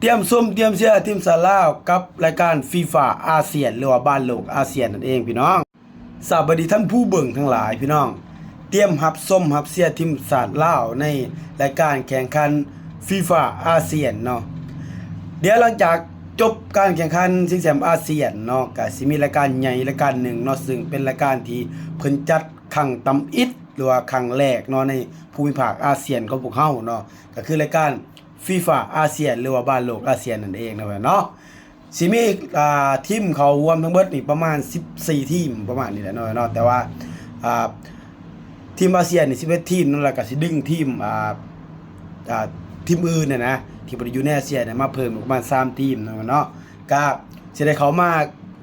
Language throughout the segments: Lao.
ຕຽມຊົມຕຽມເຊຍທີມຊາດລາວກັບລາຍການຟີຟາອາຊຽນ ຫຼືວ່າບ້ານໂລກອາຊຽນນັ້ນເອງພີ່ນ້ອງ. ສະບາຍດີທ່ານຜູ້ເບິ່ງທັງຫຼາຍພີ່ນ້ອງ, ຕຽມຮັບຊົມຮັບເຊຍທີມຊາດລາວໃນລາຍການແຂ່ງຂັນຟີຟາອາຊຽນເນາະ. ດຽວຫຼັງຈາກຈົບການແຂ່ງຂັນຊິງແຊມອາຊຽນເນາະ ກະຊິມີລາຍການໃຫຍ່ລາຍການໜຶ່ງເນາະ, ຊຶ່ງເປັນລາຍການທີ່ເພິ່ນຈັດຄັ້ງທຳອິດ ຫຼືວ່າຄັ້ງແລກເນາະ ໃນພູມິພາກອາຊຽນຂອງພວກເຮົາເນາະ, ກະຄືລາຍການ ຟີຟາອາຊຽນ ຫຼືວ່າບ້ານໂລກອາຊຽນນັ້ນເອງເນາະ ເນາະ. ຊິມີ ອ່າ ທີມເຂົ້າຮ່ວມທັງເບິດນີ້ປະມານສິບສີ່ທີມ ປະມານນີ້ແຫຼະເນາະ ເນາະ. ແຕ່ວ່າ ອ່າ ທີມອາຊຽນນີ້ສິບເອັດທີມເນາະ, ແລ້ວກໍຊິດຶງທີມ ອ່າ ອ່າ ທີມອື່ນນະນະ ທີ່ບໍ່ໄດ້ຢູ່ໃນອາຊຽນນະ ມາເພີ່ມອີກປະມານສາມທີມເນາະ ເນາະ, ກໍຊິໄດ້ເຂົ້າມາ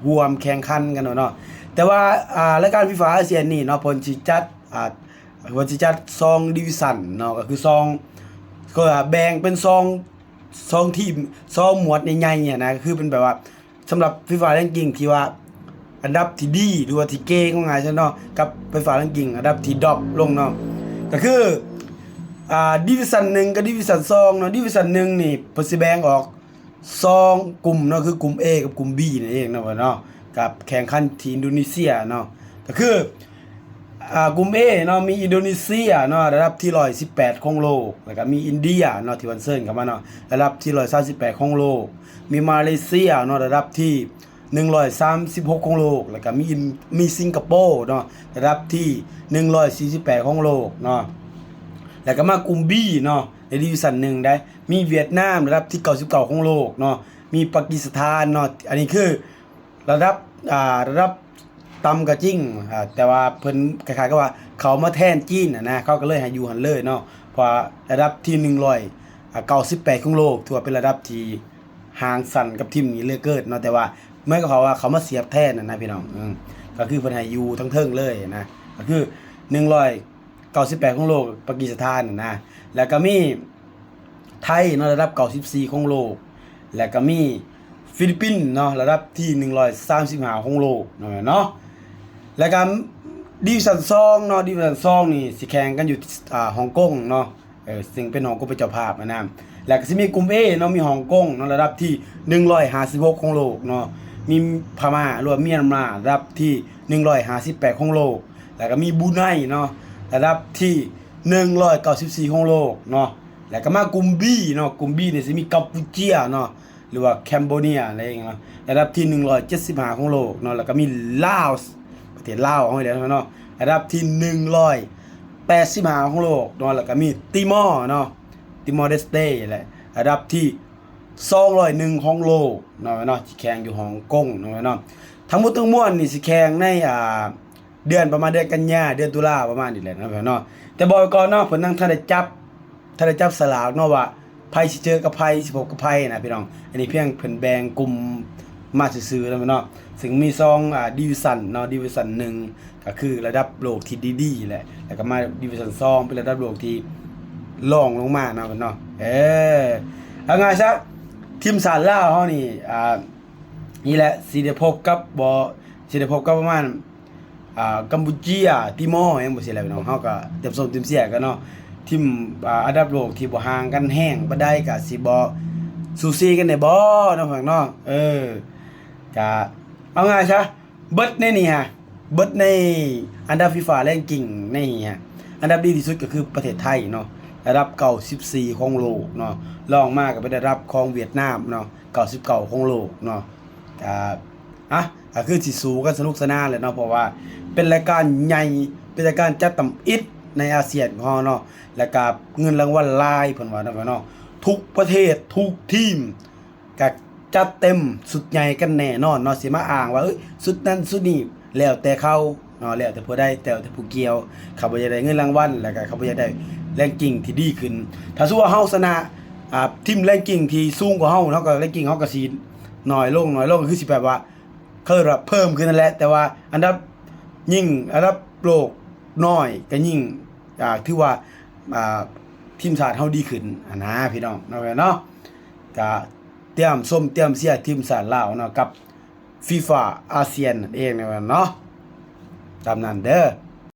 ຮ່ວມແຂ່ງຂັນກັນເນາະ ເນາະ. ແຕ່ວ່າ ອ່າ ລາຍການຟີຟາອາຊຽນນີ້ເນາະ ເພິ່ນຊິຈັດ ອ່າ ເພິ່ນຊິຈັດສອງດິວິຊັນເນາະ, ກໍຄືສອງ ກໍແບ່ງເປັນສອງ ສອງທີມ ສອງໝວດໃຫຍ່ໆ ຫັ້ນນະ, ກໍຄືເປັນແບບວ່າ ສຳລັບຟີຟາແຣັງກິງທີ່ວ່າອັນດັບທີ່ດີ ຫຼືວ່າທີ່ເກງ ເວົ້າງ່າຍຊະເນາະ, ກັບຟີຟາແຣັງກິງອັນດັບທີ່ດຣອບລົງເນາະ. ກໍຄື ອ່າ ດິວິຊັນໜຶ່ງກັບດິວິຊັນສອງເນາະ. ດິວິຊັນໜຶ່ງນີ້ເພິ່ນຊິແບ່ງອອກ ສອງກຸ່ມເນາະ ຄືກຸ່ມ A ກັບກຸ່ມ B ນັ້ນເອງເນາະ ເນາະ, ກັບແຂ່ງຂັນທີ່ອິນໂດເນເຊຍເນາະ. ກໍຄື ອ່າ ກຸ່ມ A ເນາະ ມີອິນໂດເນເຊຍເນາະ ລະດັບທີໜຶ່ງຮ້ອຍສິບແປດຂອງໂລກ, ແລ້ວກໍມີອິນເດຍເນາະ ທີ່ເພິ່ນເຊີນເຂົ້າມາເນາະ ລະດັບທີໜຶ່ງຮ້ອຍສາມສິບແປດຂອງໂລກ, ມີມາເລເຊຍເນາະ ລະດັບທີໜຶ່ງຮ້ອຍສາມສິບຫົກຂອງໂລກ, ແລ້ວກໍມີອິນ ມີສິງກະໂປເນາະ ລະດັບທີໜຶ່ງຮ້ອຍສີ່ສິບແປດຂອງໂລກເນາະ. ແລ້ວກໍມາກຸ່ມ B ເນາະ ໃນດິວິຊັນໜຶ່ງໄດ້ ມີຫວຽດນາມລະດັບທີເກົ້າສິບເກົ້າຂອງໂລກເນາະ, ມີປາກີສະຖານເນາະ. ອັນນີ້ຄືລະດັບ ອ່າ ລະດັບຕ່ຳກໍຈິງ ອ່າ ແຕ່ວ່າເພິ່ນຄ້າຍໆກັບວ່າເຂົາມາແທນຈີນນະນະ, ເຂົາກໍເລີຍໃຫ້ຢູ່ຫັ້ນເລີຍເນາະ, ເພາະວ່າລະດັບທີໜຶ່ງຮ້ອຍເກົ້າສິບແປດຂອງໂລກ ຖືວ່າເປັນລະດັບທີ່ຫ່າງສັ້ນກັບທີມນີ້ເຫຼືອເກີນເນາະ. ແຕ່ວ່າໝາຍຄວາມວ່າເຂົາມາສຽບແທນນະນະ ພີ່ນ້ອງ, ເອີ ກໍຄືເພິ່ນໃຫ້ຢູ່ທາງເທິງເລີຍນະ, ກໍຄືໜຶ່ງຮ້ອຍ ເກົ້າສິບແປດຂອງໂລກ ປາກີສະຖານນະ, ແລ້ວກໍມີໄທເນາະ ລະດັບເກົ້າສິບສີ່ຂອງໂລກ, ແລ້ວກໍມີຟີລິບປິນເນາະ ລະດັບທີໜຶ່ງຮ້ອຍສາມສິບຫ້າຂອງໂລກເນາະ ເນາະ. ແລ້ວກໍດິວິຊັນສອງເນາະ ດິວິຊັນສອງນີ້ຊິແຂ່ງກັນຢູ່ ອ່າ ຮ່ອງກົງເນາະ, ເອີ ຊຶ່ງເປັນຮ່ອງກົງເປັນເຈົ້າພາບນະ. ແລ້ວກໍຊິມີກຸ່ມ A ເນາະ ມີຮ່ອງກົງເນາະ ລະດັບທີໜຶ່ງຮ້ອຍຫ້າສິບຫົກຂອງໂລກເນາະ, ມີພະມ້າ ຫຼືວ່າມຽນມາ ລະດັບທີໜຶ່ງຮ້ອຍຫ້າສິບແປດຂອງໂລກ, ແລ້ວກໍມີບຣູໄນເນາະ ລະດັບທີໜຶ່ງຮ້ອຍເກົ້າສິບສີ່ຂອງໂລກເນາະ. ແລ້ວກໍມາກຸ່ມ B ເນາະ, ກຸ່ມ B ນີ້ຊິມີກຳປູເຈຍເນາະ ຫຼືວ່າແຄມໂບເນຍນັ້ນເອງເນາະ ລະດັບທີໜຶ່ງຮ້ອຍເຈັດສິບຫ້າຂອງໂລກເນາະ, ແລ້ວກໍມີລາວ ປະເທດລາວເຮົານີ້ແຫຼະເນາະ ລະດັບທີໜຶ່ງຮ້ອຍແປດສິບຫ້າຂອງໂລກເນາະ, ແລ້ວກໍມີຕີມໍເນາະ ຕີມໍເດສເຕແຫຼະ ລະດັບທີສອງຮ້ອຍໜຶ່ງຂອງໂລກເນາະ ເນາະ ທີ່ແຂ່ງຢູ່ຮ່ອງກົງເນາະ ເນາະ. ທັງໝົດທັງມວນນີ້ຊິແຂ່ງໃນ ອ່າ ເດືອນ ປະມານເດືອນກັນຍາ ເດືອນຕຸລາ ປະມານນີ້ແຫຼະເນາະ ເນາະ. ແຕ່ບອກໄວ້ກ່ອນເນາະ ເພິ່ນຍັງທັນໄດ້ຈັບ ທັນໄດ້ຈັບສະຫຼາກເນາະ ວ່າໃຜຊິເຈີກັບໃຜ ຊິພົບກັບໃຜນະ ພີ່ນ້ອງ. ອັນນີ້ພຽງເພິ່ນແບ່ງກຸ່ມມາຊື່ໆເນາະ ເນາະ, ຊຶ່ງມີສອງ ອ່າ ດິວິຊັນເນາະ, ດິວິຊັນໜຶ່ງ ກໍຄືລະດັບໂລກທີ່ດີໆແຫຼະ, ແລ້ວກໍມາດິວິຊັນສອງ ເປັນລະດັບໂລກທີ່ລອງລົງມາເນາະ ເນາະ. ເອີ ເອົາງ່າຍຊະ ທີມຊາດລາວເຮົານີ້ ອ່າ ນີ້ແຫຼະ ຊິໄດ້ພົບກັບ ບໍ່ ຊິໄດ້ພົບກັບປະມານ ອ່າ ກຳປູເຈຍ ຕີມໍ ຫຍັງບໍ່ຊີ້ແຫຼະ ພີ່ນ້ອງ. ເຮົາກໍຕຽມຊົມຕຽມເຊຍກັນເນາະ, ທີມ ອ່າ ອັນດັບໂລກທີ່ບໍ່ຫ່າງກັນແຮງປານໃດ ກໍຊິບໍ່ສູສີກັນແດ່ບໍ່ເນາະ ພີ່ນ້ອງເນາະ. ເອີ ກະເອົາງ່າຍຊະ ເບິດໃນນີ້ຮະ ເບິດໃນອັນດັບຟີຟາແຣັງກິງໃນນີ້ຮະ ອັນດັບດີທີ່ສຸດກໍຄືປະເທດໄທເນາະ ລະດັບເກົ້າສິບສີ່ຂອງໂລກເນາະ, ລອງມາກໍເປັນລະດັບຂອງຫວຽດນາມເນາະ ເກົ້າສິບເກົ້າຂອງໂລກເນາະ. ກະ ອ່ະ ກໍຄືຊິສູ້ກັນສະໜຸກສະໜານແຫຼະເນາະ ເພາະວ່າເປັນລາຍການໃຫຍ່ ເປັນລາຍການຈັດທຳອິດໃນອາຊຽນຂອງເຮົາເນາະ, ແລ້ວກະເງິນລາງວັນຫຼາຍ ເພິ່ນວ່າເນາະ ເນາະ. ທຸກປະເທດ ທຸກທີມ ກະຈັດເຕັມຊຸດໃຫຍ່ກັນແນ່ນອນເນາະ, ຊິມາອ້າງວ່າ ເອີຍ ຊຸດນັ້ນຊຸດນີ້ ແລ້ວແຕ່ເຂົາເນາະ ແລ້ວແຕ່ຜູ້ໃດ ແລ້ວແຕ່ຜູ້ກ່ຽວ. ເຂົາບໍ່ຢາກໄດ້ເງິນລາງວັນ ແລ້ວກະເຂົາບໍ່ຢາກໄດ້ແຣັງກິງທີ່ດີຂຶ້ນ. ຖ້າສົມມຸດວ່າເຮົາຊະນະ ອ່າ ທີມແຣັງກິງທີ່ສູງກວ່າເຮົາ ເຮົາກໍແຣັງກິງເຮົາກໍຊິໜ້ອຍລົງ ໜ້ອຍລົງ ກໍຄືຊິແບບວ່າ ເຂົາເອີ້ນວ່າເພີ່ມຂຶ້ນນັ້ນແຫຼະ, ແຕ່ວ່າອັນດັບຍິ່ງ ອັນດັບໂລກນ້ອຍກໍຍິ່ງ ອ່າ ຖືວ່າ ອ່າ ທີມຊາດເຮົາດີຂຶ້ນຫັ້ນນະ ພີ່ນ້ອງເນາະ ເນາະ. ກະຕຽມຊົມຕຽມເຊຍທີມຊາດລາວເນາະ ກັບ ຟີຟາ ອາຊຽນນັ້ນເອງເນາະ ຕາມນັ້ນເດີ.